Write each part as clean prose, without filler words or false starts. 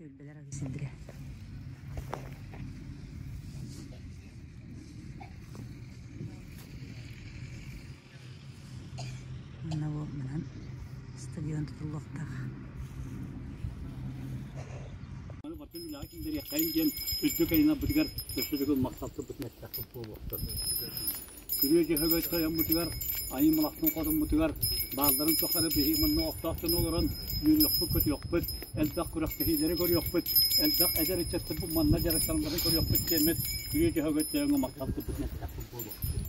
Түөлбэлэр арыы сирдэрэ. Манна бу манан стадион тутуллуохтаах. Батын үлэҕэ киллэриэххэйин диэн үрдүк айанарбытыгар өссө төгүл махталбытын эттэхпит буолуохтун. Күрүө Дьөһөгөй тойоммутугар, айыы малахтын хотуммутугар баалларын тухары биһиги манна охтоох дьон олорон үөрүөхпүт-көтүөхпүт, элбэх күрэхтэһиилэри көрүөхпүт, элбэх эдэр ыччаттарбыт манна дьарыктаналларын көрүөхпүт диэммит Күрүө Дьөһөгөй тойоҥҥо махталбытын эттэхпит буолуохтун.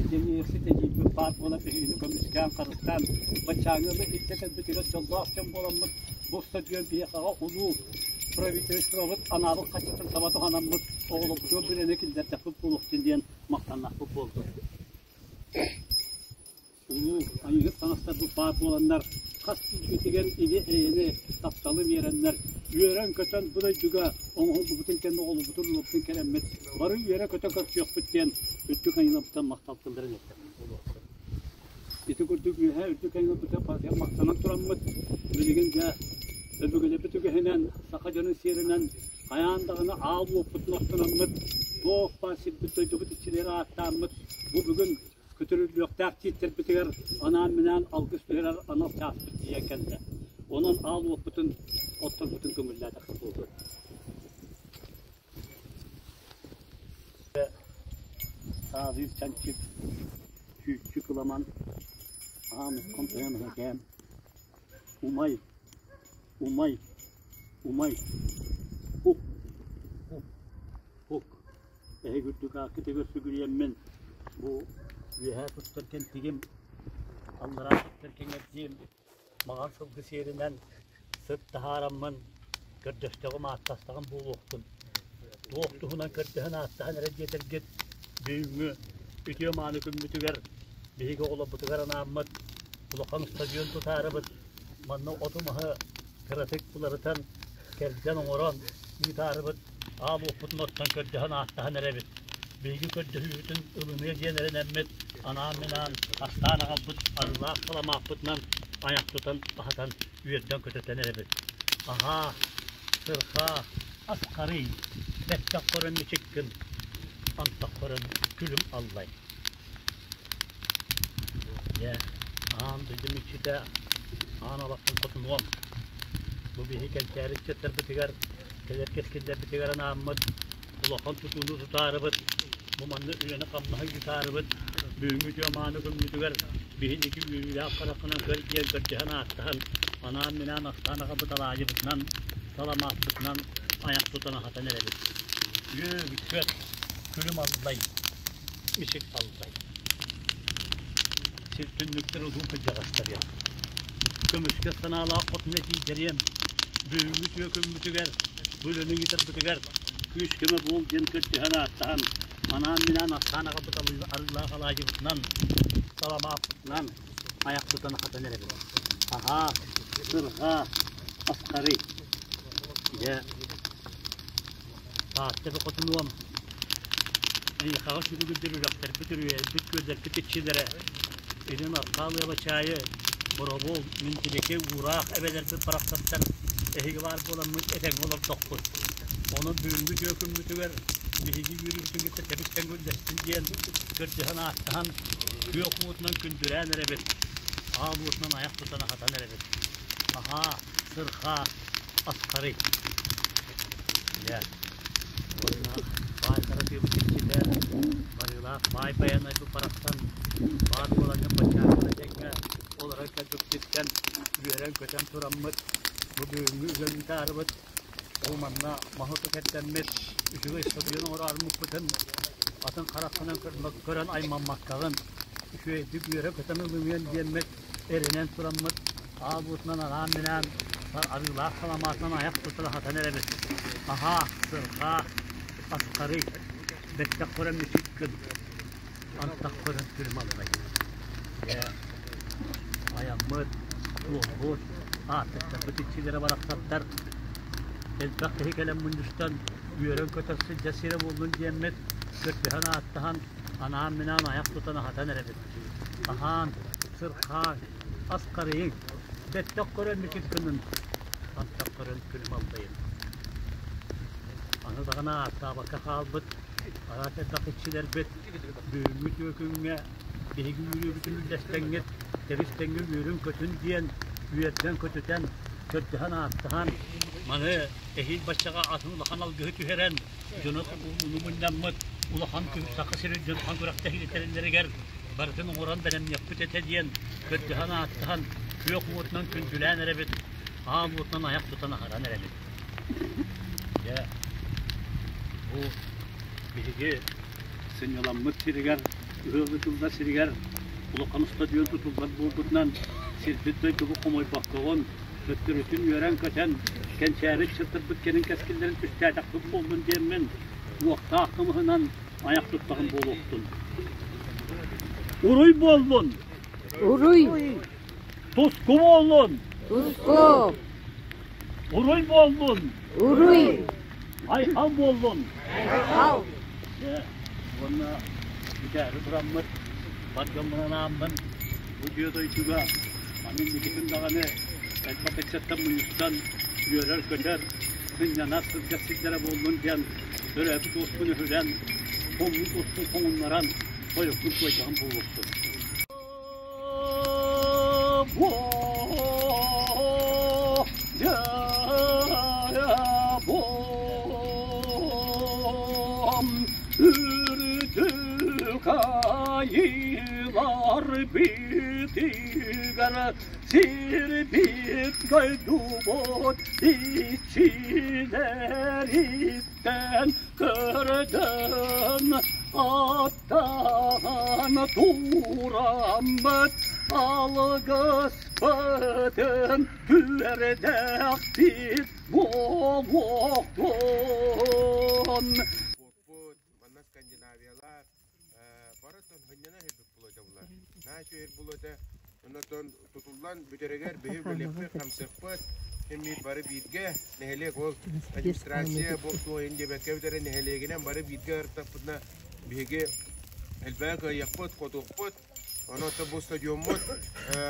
Итини эдьиийбит баар буолан биһигини көмүскээн, харыстаан, баччааҥҥы илдьэ кэлбитигэр дьоллоох дьон буоламмыт, бу устадьуон биһиэхэҕэ улуу правительствобыт анаабыт хаччытын таба туһанаммыт, оҕолорбутугар билэни киллэрдэхпит буолуохтун диэн махтаннахпыт буоллун. Улуу айыыһыт таҥастарбыт баар буоланнар, хас киһитигэр или-эйэни, тапталы биэрэннэр, үөрэн-көтөн бу дойдуга оҥоһуллубутун кэннэ оҕолорбутун ылыппытын кэлэммит, бары үөрэ-көтө көрсүөхпүт диэн үрдүк айыыларбытын махтал тылларын эттэхпит буолуохтун. Ити курдук үөһээ үрдүк айыыларбытыгар барытыгар махтанан тураммыт, билигин дьэ өбүгэлэрбит үгэһинэн, саха дьонун сиэринэн хайаан даҕаны аал уоппутун оттономмут, туох баар сирбит-дойдубут иччилэрэ ааттааммыт, бу бүгүн Көтүрүллүөхтээх тииттэрбитигэр анаан-минээн алгыс түһэрэр анал чааспыт тиийэн кэллэ. Онон аал уоппутун, отторбутун көҥүллээтэххэ буолуо. Саалыыр чанчык, сүүччү кыламан, аан уккун тойон эһэкээм, умай, умай, умай, ук, ук, ук. Эһиги үрдүк ааккытыгар сүгүрүйэммин бу үөһээ туттар кэнтигим, аллараа туттар кэҥэрдиим, маҥан сылгы сиэринэн сыт таһаараммын көрдөстөҕүм, ааттастаҕым буолуохтун. Туох туһунан көрдөһөн ааттаһан эрэ диэтэргит, бүгүҥҥү үтүө мааны күммүтүгэр биһиги оҕолорбутугар анааммыт улахан стадион тутаарыбыт, манна оту-маһы кыратык уларытан, кэрдэн оҥорон ыытаарыбыт Аал уоппутун оттон көрдөһөн ааттаһан эрэбит. Биһиги көрдөһүүбүтүн ылыныа диэн эрэнэммит, анаан-минаан астаан аҕалбыт арыылаах саламааппытынан айах тутан аһатан үөрдэн-көтүтэн эрэбит. Аһаа, сырхаа, ас харый, бэттэх көрөн мичик гын, антах көрөн күлүм аллай. Дьэ, аан дойдум иччитэ, аан алахпын хотунуом. Бу биһи кэнчээри ыччаттарбытыгар, кэлэр кэскиллэрбитигэр анааммыт, улахан тутууну тутаарыбыт, бу манна үлэни-хамнаһы ыытаарыбыт, бүгүҥҥү үтүө мааны күммүтүгэр биһиги үөрүүлээх хараххынан көр диэн көрдөһөн ааттаһан, анаан-минээн астаан аҕабыт алаадьыбытынан, саламааппытынан айах тутан аһатан эрэбит. Үө-үчүөт, күлүм аллай! Мичик аллай. Сир түннүктэр улуу кырдьаҕастарыам. Көмүскэ санаалаах хотун этиидэриэм. Бүгүҥҥү үтүө күммүтүгэр, бу үлэни ыытарбытыгар күүс-көмө буол диэн көрдөһөн ааттаһан, анаан-минээн астаан аҕалбыт арыылаах алаадьыбытынан, саламааппытынан айах тутан хатан эрэбит. Аһаа, сырҕаа, асхарый. Дьэ, Таатта хотунуом, эйиэхэҕэ сүрүгүрдэр үрэхтэрбит, үрүйэлэрбит, күөллэрбит иччилэрэ, илин арҕаа Лыабачаайы, Боробуол, Минтилики, Уураах эбэлэрбит барахсаттар эһиги баар буоламмыт этэҥҥэ олордохпут. Онон бүгүҥҥү үтүө күммүтүгэр биһиги үөрүүбүтүн кытта тэбис-тэҥ үллэстин диэн көрдөһөн ааттаһан, күөх уотунан күндүрээн эрэбит, аал уотунан айах тутан аһатан эрэбит. Аһаа, сырхаа, Асхарый. Дьэ, уонна баай хара тыабыт иччитэ, барыылаах баай Байанайбыт барахсан баар буолаҥҥын баччааҥҥы тэҥҥэ олорон кэлбиппиттэн үөрэн-көтөн тураммыт, бу бүгүҥҥү үлэни ыытаарыбыт, бу манна маһы кэрдэммит, үчүгэй стадион оҥорооруммуппутун атын хараххынан көрөн аймаммаккаҕын, үчүгэйдик үөрэ-көтөн ылыныан диэммит эрэнэн тураммыт, аал уотунан анаан-минээн арыылаах саламаатынан айах тутан аһатан эрэбит. Аһаа, сырҕаа, асхарый, бэттэх көрөн мүчүк гын, антах көрөн күлүм аллай. Дьэ, айаммыт, суолбут, аартыктарбыт иччилэрэ барахсаттар элбэх киһи кэлэн мунньустан үөрэн-көтөр сылдьар сирэ буоллун диэммит, көрдөһөн ааттаһан, анаан-минээн айах тутан аһатан эрэбит. Аһаан, сырхаан, ас харыйыҥ, бэттэх көрөн мичик гынын, антах. көрөн күлүм аллайын. Аны даҕаны ааттаабакка хаалбыт араас элбэх иччилэрбит бүгүҥҥү түөкүҥҥэ биһиги үөрүүбүтүн үллэстэҥҥит тэбис-тэҥҥэ үөрүн-көтүн диэн үөрдэн-көтүтэн, көрдөһөн-ааттаһан маны эһиил баччаҕа атын улахан алгыһы түһэрэн дьону мунньаммыт улахан Саха сирин дьон улахан күрэхтэһиини тэриллэригэр барытын оҥорон бэлэмниэхпит этэ диэн көрдөһөн-ааттаһан күөх уотунан күндүлээн эрэбит, аал уотунан айах тутан аһаран эрэбит. Дьэ, бу биһиги сынньаламмыт сиригэр, ыһыах ыытыллар сиригэр улахан устадьуон тутуллар буолбутунан сирбит-дойдубут хомойбоккоҕун, төттөрүтүн үөрэн-көтөн, кэнчээри ыччаттарбыт кэлин кэскиллэрин түстээтэхпит буоллун диэммин, уохтаах кымыһынан айах туттаҕым буолуохтун. Уруй буоллун! Уруй! Туску буоллун! Туску! Уруй буоллун! Уруй! Айхал буоллун! Айхал! Дьэ, уонна бүтээри тураммыт бар дьоммунан ааммын бу дьиэ дойдуга аны инникитин даҕаны элбэх ыччаттан мунньустан үөрэр-көтөр, сынньанар сылдьар сирдэрэ буоллун диэн төрөөбүт уоспун өһүрэн, хоммут уоспун хоҥуннаран тойукпун туойдаҕым буолуохтун. Үрдүк битигэр сирбит дойдубут иччилэриттэн көрдөн аттаан тураммыт алгыспытын түөрдэхпит буолуохтун. Куоппут, манна Скандинавиялар барытын хынньана иһирбит булуотабылар. Наһаа үчүгэй булуота. Оннотон тутуллан бүтэригэр биһи үлэлиэхпит, хамсыахпыт. Эмиэ бары бииргэ нэһилиэк ол администрация бу туойун диэбэккэ бүтэрэ нэһилиэгинэн бары бииргэ ырыттахпытына биһиги элбэҕи кыайыахпыт, хотуохпут. Онон бу стадиоммут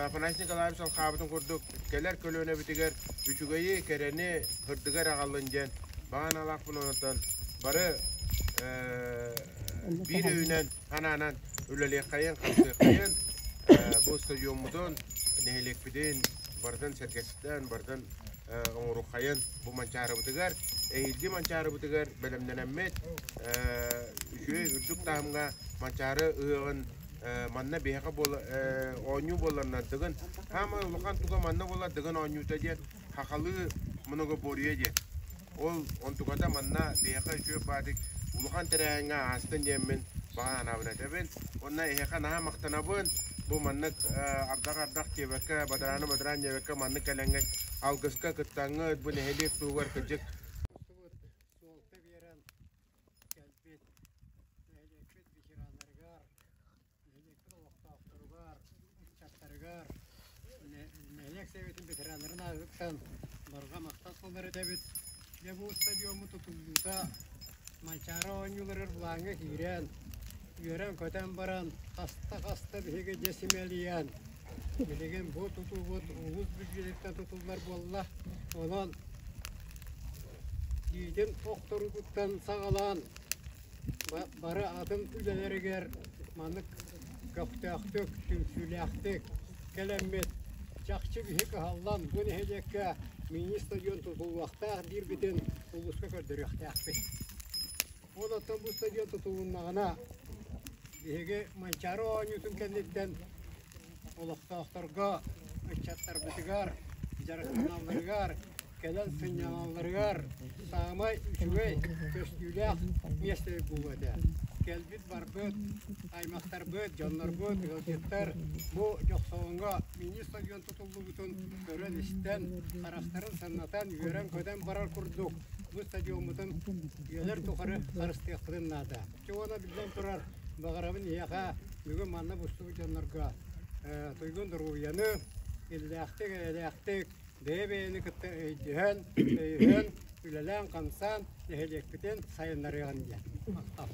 Афанасий Николаевич алхаабытын курдук кэлэр көлүөнэбитигэр үчүгэйи, кэрэни, сырдыгы эрэ аҕаллын диэн баҕа санаалаахпын. Онон бары биир өйүнэн, санаанан үлэлиэххэйин, хамсыаххайын. Бу стадиоммутун, нэһилиэкпитин барытын сэргэстээн, барытын оҥоруоххайын бу Манчаарыбытыгар, эһиилги Манчаарыбытыгар бэлэмнэнэммит үчүгэй үрдүк таһымҥа Манчаары ыһыаҕын манна биһиэхэ буола оонньуу буолларынан Дыгын хаамай улахан туга манна буолар Дыгын оонньуута диэн хахалыы многоборье диэн ол онтуката манна биһиэхэ үчүгэй баатык улахан тэрээһиҥҥэ аастын диэммин баҕа санаабын этэбин уонна эһиэхэ наһаа махтанабын бу маннык ардах-ардах диэбэккэ бадарааны бадараан диэбэккэ маннык кэлэҥҥит алгыска кыттаҥҥыт бу нэһилиэк туһугар кырдьык суолта биэрэн кэлбит нэһилиэкпит ветераннарыгар, нэһилиэкпит олохтоохторугар, ыччаттарыгар, нэһилиэк сэбиэтин ветераннарын аатыттан барҕа махтал тыллары этэбит. Дьэ бу стадиоммут тутуллуута Манчаары оонньууларыгар былааҥҥа киирэн, үөрэн-көтөн баран, хаста-хаста биһиги дьэ симэлийэн, билигин бу тутуубут улуус бүддьүөтүттэн тутуллар буолла. Онон Иитин охторугуттан саҕалаан бары атын үлэлэригэр маннык көхтөөхтүк, түмсүүлээхтик кэлэммит чахчы биһи кыһаллан бу нэһилиэккэ мини-стадион тутуллуохтаах диирбитин улууска көрдөрүөхтээхпит. Ол оттон бу стадион тутулуннаҕына биһиги Манчаары оонньуутун кэнниттэн олохтоохторго, ыччаттарбытыгар, дьарыктаналларыгар, кэлэн сынньаналларыгар саамай үчүгэй көстүүлээх миэстэ буолуо этэ. Кэлбит-барбыт аймахтарбыт, дьоннорбут, ыалдьыттар бу Дьохсоҕоҥҥо мини-стадион тутуллубутун көрөн-истэн, харахтарын санатан, үөрэн-көтөн барар курдук бу стадиоммутун үйэлэр тухары харыстыахпытын наада. Чуона биллэн турар, баҕарабын эһиэхэ бүгүн манна мустубут дьоннорго туйгун доруобуйаны, иллээхтик, эйэлээхтик, бэйэ-бэйэни кытта өйдөһөн, өйөһөн, үлэлээн-хамсаан нэһилиэкпитин сайыннарыаҕын диэн. Махтал.